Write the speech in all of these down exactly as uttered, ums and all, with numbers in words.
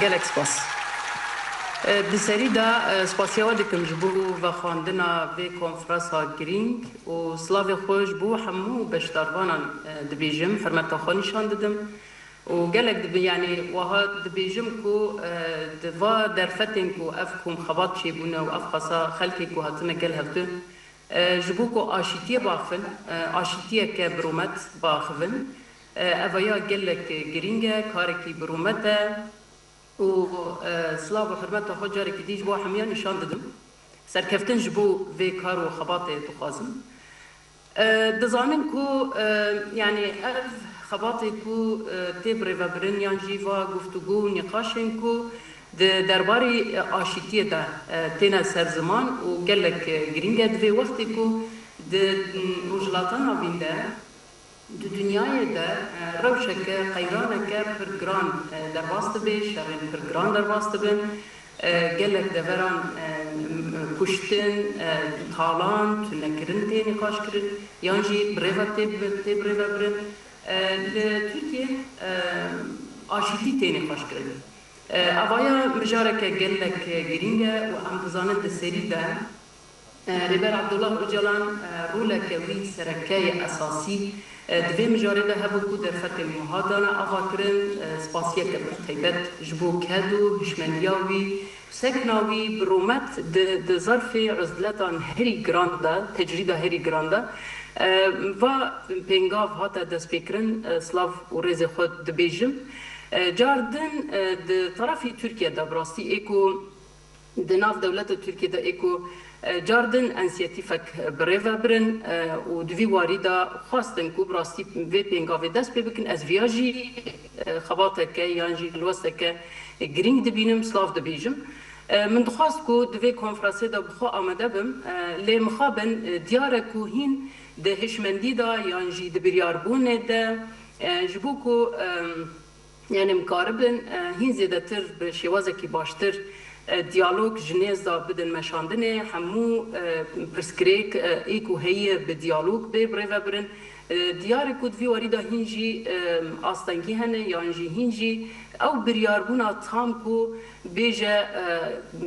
Gelek spas. E, Di serî de e, spasiya we dikim ji bo vexwendina vê konferansa girîng û silavê xwe ji bo hemû beşdarvanan e, dibêjim, hurmeta xwe nîşan didim. Û gelek dibi, yanî wiha dibêjim ku e, di va derfetên ku ev kom xebat çêbûne û ev xasa xelkê ku hatine gel hevdû, e, ji bo ku aşîtiyê baxivin, e, aşîtiyeke bi rûmet baxivin, e, ev ya gelek girîng e, karekî bi rûmet e. Û e, silav û hurmeta xwe carekî dî ji bo hemiya nîşan didim. Serkeftin ji bo vê kar û xebatê dixwazim. E, dizanin ku e, yanî ev xebatê ku e, tê birêvebirin yan jî va guftûgû û nîqaşên ku di derbarî e, aşîtiyê de e, têne ser ziman û gelek e, girîng e di vê wextê ku di Rojhilata Navîn de, di dinyayê de e, rewşeke, qeyraneke pir giran e, derbas dibe, şerên pir giran derbas dibin. E, gelek deveran e, m- kuştin, e, talan, tunekirin tê nîqaşkirin, yan jî birêve tê bi- tê birêvebirin. E, Li Tirkiyê e, aşîtî tê nîqaşkirin. E, Evaya mijareke gelek girîng e û em dizanin di serî de e, Rêber Abdullah Ocalan e, roleke wî sereke ye esasî e, di vê mijarê de hebû ku derfetên wiha dane avakirin. E, spasiyeke pir taybet ji bo ked û hişmendiya wî, sekna wî bi rûmet di, di zerfê uzletan herî giran de, tecrîda herî giran de, e, va pêngav hate destpêkirin, e, silav û rêzê xwe dibêjim. E, car din e, di terefî Tirkiye de bi rastî ê ku di nav dewleta Tirkiyê de ê ku e, car din ensiyatîfek bi rê ve birin e, û di vî warî de xwestin ku bi rastî vê pêngavê dest pê bikin. Ez viya jî e, xebateke yan jî lwesteke girîng dibînim, silav dibêjim. E, Min dixwest ku di vê konferansê de bi xwe amade bim, e, lê mixabin e, diyar e ku hîn di hişmendî de yan jî di biryarbûnê de e, ji bo ku e, Yanî em karibin e, hîn zêdetir bi şêwazekî baştir e, diyalog ji nêz de bidin meşandinê, hemû e, pirsgirêk e, ê ku heye bi diyalog bê birêvebirin. E, Diyar e ku di vî warî de hîn jî e, astengî hene yan jî hîn jî ew biryarbûna tam ku bêje e,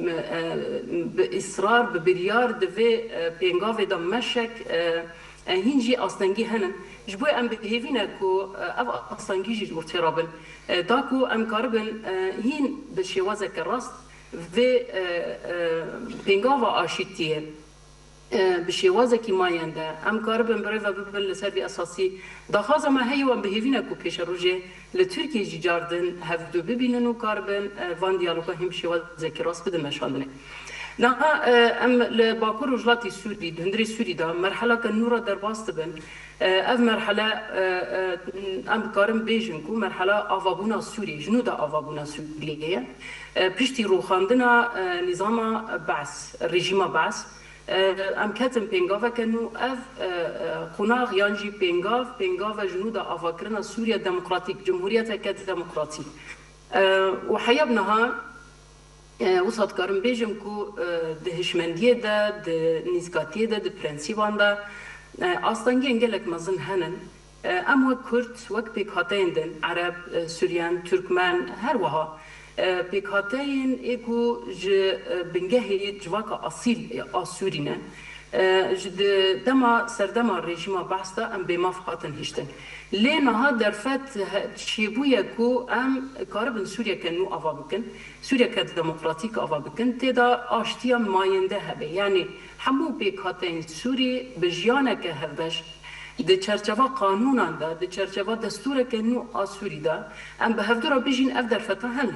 m- e, bi israr, bi biryar di vê e, pêngavê de meşek e, e, hîn jî astengî hene. Ji bo em bi hêvî ne ku e, ev astengî jî ji ortê re bin. E, da ku em karibin e, hîn bi şêwazeke rast vê e, e, pêngava aşîtiyê e, bi şêwazekî mayende em karibin birêve bibin li ser vî esasî. Daxwaza me heye û em bi hêvî ne ku pêşerojê li Tirkiyê jî car din hevdu bibînin û karibin e, van diyaloga hîn bi şêwazekî rast bidin meşandinê. Niha e, em li Bakur Rojhilatê Sûrî, di hundirê Sûrî de merheleke nû re derbas dibin. E, Ev merhele e, e, em dikarin bêjin ku merhela avabûna Sûriyê, ji nû de avabûna Sûriyê ye. E, Piştî rûxandina e, nîzama Be's, rejîma Be's, e, em ketin pêngaveke nû. Ev e, e, qonax yan jî pêngav, pêngave ji nû de avakirina Sûriya Demokratîk, Cumhuriyeteke Demokratîk. E, Û heya bi niha E, wisa dikarim bêjim ku e, di hişmendiyê de, di nîzkatiyê de, di prensîban de e, astengiyên gelek mezin henin. E, Em wek Kurd, wek pêkhateyên din, Ereb, e, Suryen, Turkmen, her wiha e, pêkhateyên ê ku ji e, bingehê civaka asîl a Sûrî ne, e, ji di dema serdema rejîma Behs de em bêmaf hatin hiştin. Lê niha derfet he- çêbûye ku em karibin Sûriyeke nû ava bikin. Sûriyeke demokratîk ava bikin, tê de aştiya mayînde hebe. Yanî hemû pêkhateyên Sûrî bi jiyaneke hevbeş, di çerçeva qanûnan de, di çerçeva destûreke nû a Sûrî de, em bi hevdu re bijîn, ev derfeta hene.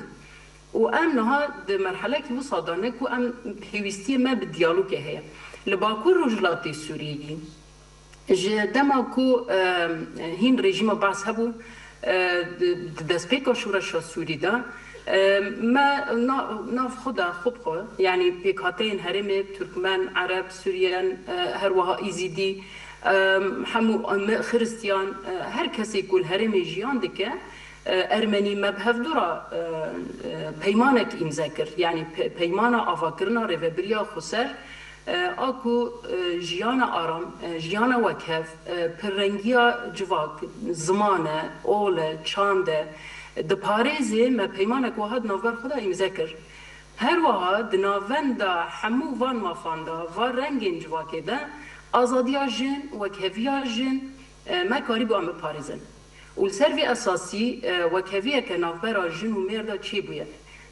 Û em niha di merhelekî wisa de ne ku em pêwîstiyê me bi diyalogê heye. Li Bakur Rojhilatê Sûriyê, Ji dema ku e, hîn rejîma Baas hebû, e, di di destpêka şoreşa Sûrî de, e, me na- nav xwe de xwe bi xwe, yanî pêkhateyên herêmê, Tirkmen, Ereb, Suryen, e, her wiha Îzîdî, e, hemû me Xiristiyan, e, her kesê ku li herêmê jiyan dike, e, Ermenî, me bi hevdu re e, e, peymanek îmze kir. Yanî pe- peymana avakirina rêvebiriya xweser, E, a ku e, jiyana aram, e, jiyana wekhev, e, pirrengiya civak, ziman e, ol e, çand e, Diparêzê me peymanek wiha di navber xwe de îmze kir. Her wiha di navenda hemû van mafan de, van rengên civakê de azadiya jin, wekheviya jin, e, me karîbû em biparêzin. Û li ser vê esasî, e, wekheviyeke navbera jin û mêr de çêbûye.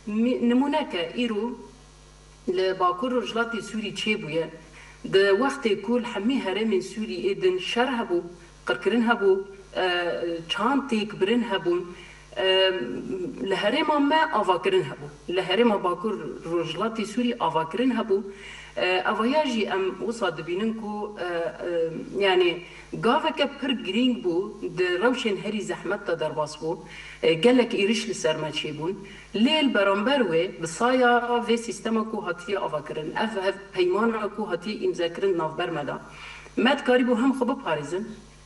Mi-, nimûneke îro li Bakur Rojhilatê Sûrî çêbûye. Di wextê ku li hemî herêmên Sûrî ê din şer hebû, qirkirin hebû, e, çand têk birin hebûn, e, li herêma me avakirin hebû. Li herêma Bakur Rojhilatê Sûrî avakirin hebû. E, evaya jî em wisa dibînin ku, e, e, yanî gaveke pir girîng bû, di rewşên herî zehmet de derbas bû. E, gelek êriş li ser me çêbûn. Lê li beramber wê, bi saya vê sîstema ku hatiye avakirin, ev hev peymana ku hatiye îmzekirin navber me de, me dikarîbû hem xwe biparêzin,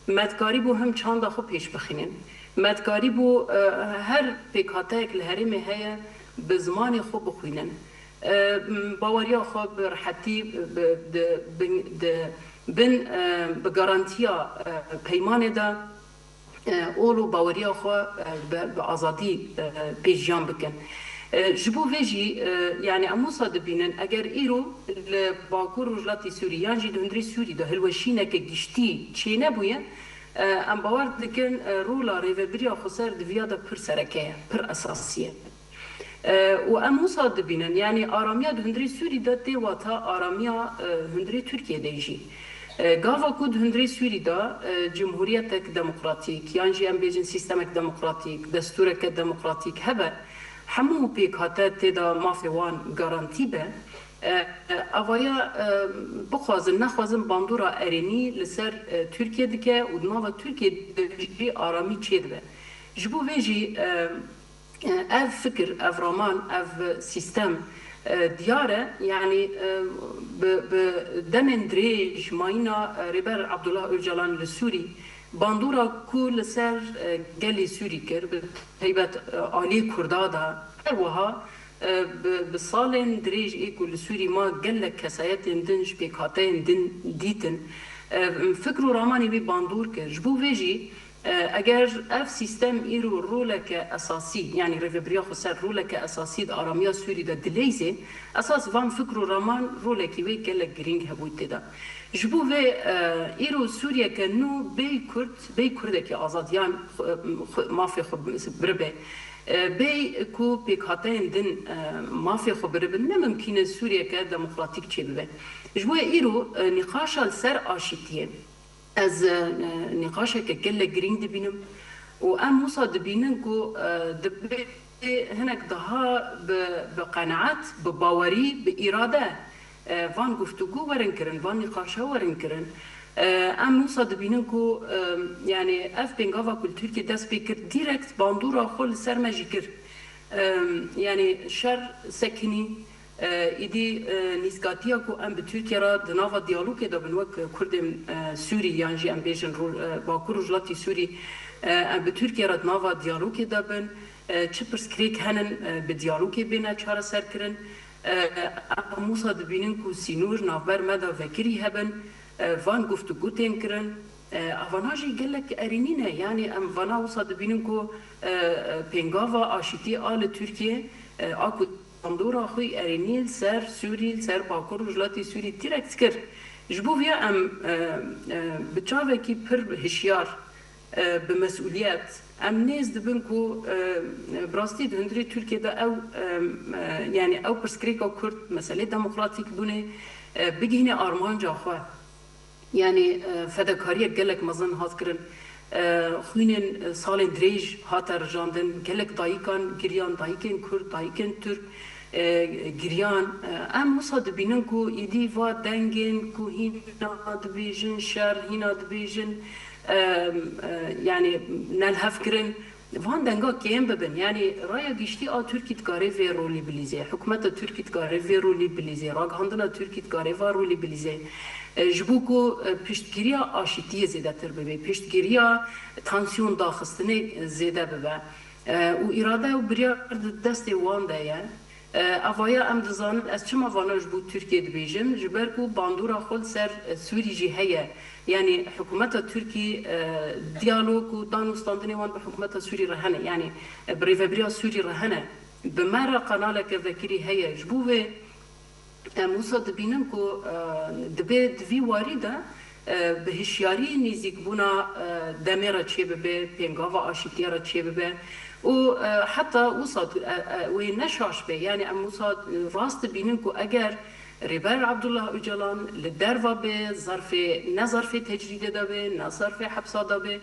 me dikarîbû hem çanda xwe pêş bixînin, me dikarîbû, e, her pêkhateyek li herêmê heye bi zimanê xwe bixwînin. E, baweriya xwe bi rehetî, bi, di, bin, di, bin, e, bi garantiya, e, peymanê de, e, ol û baweriya xwe, e, bi, bi azadî, e, pêşiyan bikin. E, ji bo vê jî, e, yanî em wisa dibînin, eger îro li Bakur Rojhilatê Sûrî yan jî li hundirê Sûrî de hilweşîneke giştî çênebûye, e, em bawer dikin, e, rola rêvebiriya xweser di viya de pir sereke ye, pir esasî ye. E, û em wisa dibînin, yanî aramiya di hundirê Sûrî de tê wata aramiya, e, hundirê Tirkiyê de jî. E, gava ku di hundirê Sûrî de, e, cumhuriyetek demokratîk, yan jî em bêjin sîstemek demokratîk, destûreke demokratîk hebe, hemû pêkhate tê de mafê wan garantî be, e, e, avaya, e, bixwazin, nexwazin bandora erênî li ser, e, Tirkiye dike û di nava Tirkiye de jî aramî çêdibe. Ji bo vê jî, e, Ev fikir, ev raman, ev sîstem, e, diyar e. Yanî, e, bi, bi demên dirêj mayîna, e, Rêber Abdullah Ocalan li Sûrî bandora ku li ser, e, gelê Sûrî kir, bi taybet, e, aliyê Kurda de, her wiha, e, bi, bi salên dirêj ê ku li Sûrî ma gelek kesayetên din ji pêkhateyên din dîtin, e, fikr û ramanê wî bandor kir. Ji bo vê jî, E, eger ev sîstem îro roleke esasî, yanî rêvebiriya xweser roleke esasî di aramiya Sûrî de dileyzê, esas van fikr û raman rolekî wê gelek girîng hebûyî tê de. Ji bo vê, e, îro Sûriyeke nû bêy Kurd, bêy Kurdekî azad yan xwe, xwe, mafê xwe biribe, e, bêy ku pêkhateyên din, e, mafê xwe biribin, ne mimkîn e Sûriyeke demokratîk çêbibe. Ji bo vê îro, e, nîqaşa li ser aşîtiyê, Ez, e, nîqaşeke gelek girîng dibînim û em wisa dibînin ku, e, divê hinek daha bi, bi qenaet, bi bawerî, bi îrade, e, van guftûgû werin kirin, van nîqaşa werin kirin. E, em wisa dibînin ku, e, yanî ev pêngava ku li Tirkiyê dest pê kir, dîrekt bandora xwe li ser me jî kir. E, yanî şer sekinî, E, îdî, e, nîskatiya ku em bi Tirkiye re di nava diyalogê de bin, wek Kurdên, e, Sûrî yan jî em bêjin Ro-, e, Bakur Rojhilatî Sûrî, e, em bi Tirkiye re di nava diyalogê de bin, e, çi pirsgirêk henin, e, bi diyalogê bêne çareserkirin. E, em wisa dibînin ku sînor navber me de vekirî hebin, e, van guftûgû tên kirin. E, evana jî gelek erênî ne. Yanî em vana wisa dibînin ku, e, e, pêngava aşîtî a li Tirkiye, e, a ku bandora xwe erênî li ser Sûrî, li ser Bakur Rojhilatê Sûrî direkt kir. Ji bo vê em, e, e, bi çavekî pir hişyar, e, bi mesûliyet, em nêz dibin ku, e, bi rastî di hundirê Tirkiye de ew, e, e, yanî ew pirsgirêka Kurd, meselê demokratîk bûnê, e, bigihîne armanca xwe. Yanî, e, fedekariyek gelek mezin hat kirin. E, xwînên, e, salên dirêj hate rijandin. Gelek dayikan giriyan, dayikên Kurd, dayikên Tirk, e, giriyan. E, em wisa dibînin ku îdî va dengên ku hîna dibêjin şer, hîna dibêjin, e, e, yanî nelhev kirin. Van denga kêm bibin. Yanî raya giştî a Tirkî dikare vê rolî bilîzê. Hikûmeta Tirkî dikare vê rolî bilîzê. Ragihandina Tirkî dikare va rolî bilîzê. E, ji bo ku, e, piştgiriya aşîtiyê zêdetir bibe, piştgiriya tansiyon daxistinê zêde bibe. E, û îrade û biryar di destê wan de ye. E, evaya em dizanin, ez çima vana ji bo Tirkiye dibêjim? Ji ber ku bandora xwe li ser, e, Sûrî jî heye. Yanî hikûmeta Tirkî, e, diyalog û danûstandinê wan bi hikûmeta Sûrî re hene. Yanî, e, bi rêvebiriya Sûrî re hene. Bi me re kanaleke vekirî heye. Ji bo vê em wisa dibînin ku, e, dibê di vî warî de, e, bi hişyarî nêzîkbûna, e, demê re çêbibe, pêngava aşîtiyê re çêbibe û, e, heta wisa tu-, e, e, wê ne şaş be. Yanî em wisa, e, rast dibînin ku eger Rêber Abdullah Ocalan li derva be, zarfê, ne zarfê tecrîdê de be, ne zarfê hepsa de be,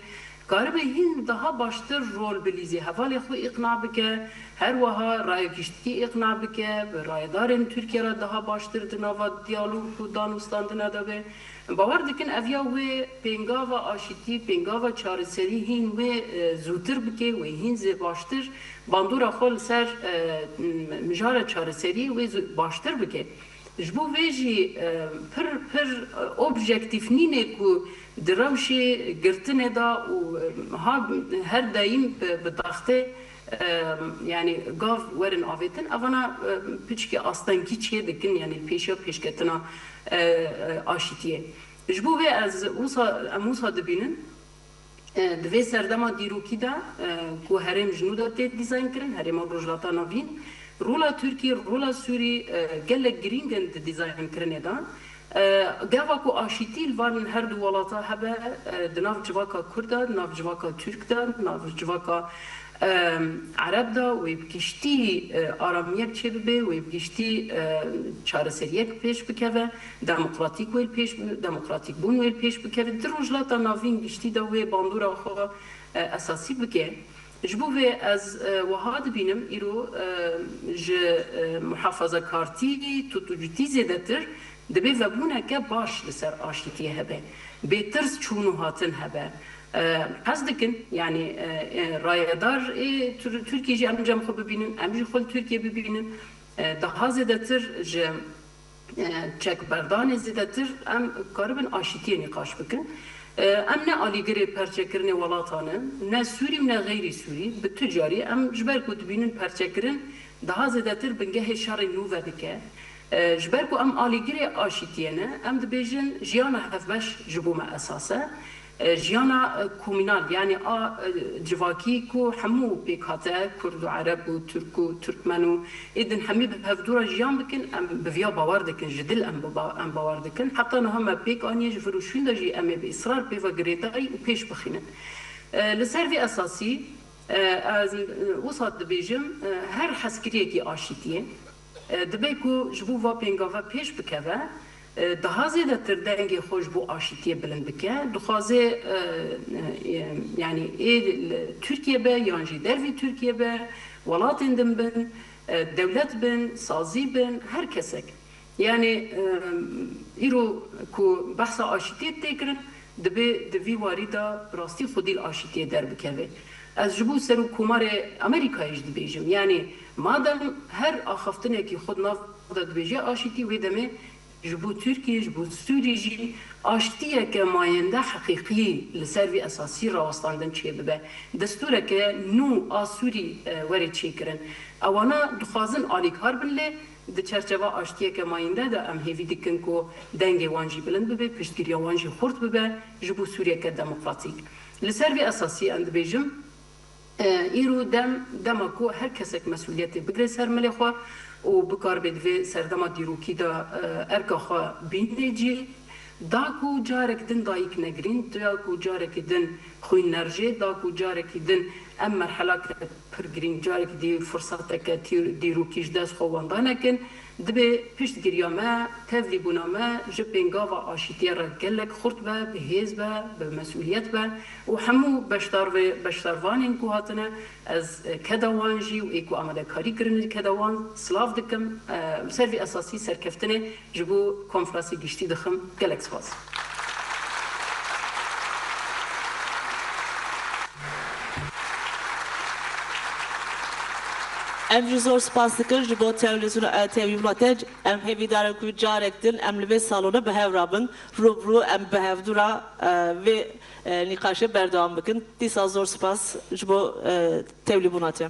karibe hîn daha baştir rol bilîzê, hevalê xwe îqna bike, her wiha raya giştî îqna bike, bi rayedarên Tirkiye re daha baştir di nava diyalog û danûstandina de be. Bawer dikin ev ya wê pêngava aşîtî, pêngava çareserî hîn wê, e, zûtir bike, wê hîn zê baştir bandora xwe li ser, e, m-, mijara çareserî wê zû-, baştir bike. Ji bo vê jî, e, pir, pir, e, objektîf nîne ku di rewşê girtinê de û, e, ha her daîm bi, bi daxtê, e, yanî gav werin avêtin, evana, e, piçkî astengî çê dikin, yanî pêşiya pêşketina, e, e, aşîtiyê. Ji bo vê ez wisa, em wisa dibînin, e, di vê serdema dîrokî de, e, ku herêm ji nû de tê dîzaynkirin, herêma Rojhilata Navîn, rola Tirkî, rola Sûrî, e, gelek girîng in di dîzaynkirinê de. E, gava ku aşîtî li van her du welata hebe, e, di nav civaka Kurd de, di nav civaka Tirk de, di nav civaka, e, Ereb de, wê bi giştî, e, aramiyek çêbibe, wê bi giştî, e, çareseriyek pêş bikeve, demokratîk wê li pêş, demokratîkbûn wê li pêş bikeve. Di Rojhilata Navîn giştî de wê bandora xwe, e, esasî bike. Ji bo vê ez, e, wiha dibînim, îro, e, ji, e, muhafazakartî, tutucîtî zêdetir, dibê vebûneke baş li ser aşîtiyê hebe. Bêtirs çûn û hatin hebe. E, hez dikin, yanî, e, e, rayedar ê Tir-, Tirkiyê jî em cem xwe bibînin, em jî xwe li Tirkiyê bibînin. E, daha zêdetir ji, e, çekberdanê zêdetir em karibin aşîtiyê nîqaş bikin. E, em ne alîgirê perçekirinê welatan in, ne Sûrî û ne xeyrî Sûrî. Bi tu carî em ji ber ku dibînin perçekirin daha zêdetir bingehê şerê nû vedike. E, ji ber ku em alîgirê aşîtiyê ne, em dibêjin jiyana hevbeş ji bo me esas e. E, jiyana, e, komînal, yanî a, e, civakî ku hemû pêk hate, Kurd û Ereb û Tirk û Tirkmen û ê din hemî bi hevdû re jiyan bikin, em bi viya bawer dikin, ji dil em bi ba-, em bawer dikin. Heta niha me pêk aniye, ji vir û şûn de jî em ê bi israr pê ve girêdayî û pêş bixînin. E, li ser vê esasî, e, ez, e, wisa dibêjim, e, her hezkiriyekî aşîtiyê, e, dibe ku ji bo va pêngava pêş bikeve, e, daha zêdetir dengê xwe ji bo aşîtiyê bilind bike. Dixwaze, e, e, yanî ê li Tirkiye be yan jî dervî Tirkiye be, welatên din bin, e, dewlet bin, sazî bin, her kesek. Yanî, e, îro ku behsa aşîtiyê tê kirin, dibe di vî warî de bi rastî xwedî li aşîtiyê derbikeve. Ez ji bo Serokkomarê Amerîkayê jî dibêjim. Yanî madem her axaftinekî xwe di nav de dibêje aşîtî, wê demê ji bo Tirkiye, ji bo Sûrî jî aştiyeke mayende heqîqî li ser vî esasî rawestandin çêbibe. Destûreke nû a Sûrî, e, were çêkirin. Ewana dixwazin alîkar bin, lê di çerçeva aştiyeke mayînde de em hêvî dikin ku dengê wan jî bilind bibe, piştgiriya wan jî xurt bibe ji bo Sûriyeke demokratîk. Li ser vî esasî em dibêjim, e, îro dem, dema ku her kesek mesûliyetê bigire ser milê xwe û bikaribe di vê serdema dîrokî de, e, erka xwe bîne cî, da ku carek din dayik negirîn, da ku carekî din xwîn nerjê, da ku carekî din em merhelake pir girîng, carekî dî firseteke tîr-, dîrokî ji dest xwe wenda nekin, dibê piştgiriya me, tevlîbûna me ji pêngava aşîtiyê re gelek xurt be, bi hêz be, bi mesûliyet be û hemû beşdar ve-, beşdarvanên ku hatine, ez keda wan jî û ê ku amadekarî kirine li keda wan silav dikim. Li ser vî esasî serkeftinê ji bo konferansê giştî dixim. Gelek spas. Em jî zor spas dikin ji bo tevlîzûna, e, tevlîbûna te. Em hêvîdar in ku carek din em li vê salonê bi hev re bin, rû bi rû em bi hevdû re, e, vê, e, nîqaşê berdewam bikin. Dîsa zor spas ji bo, e, tevlîbûna te.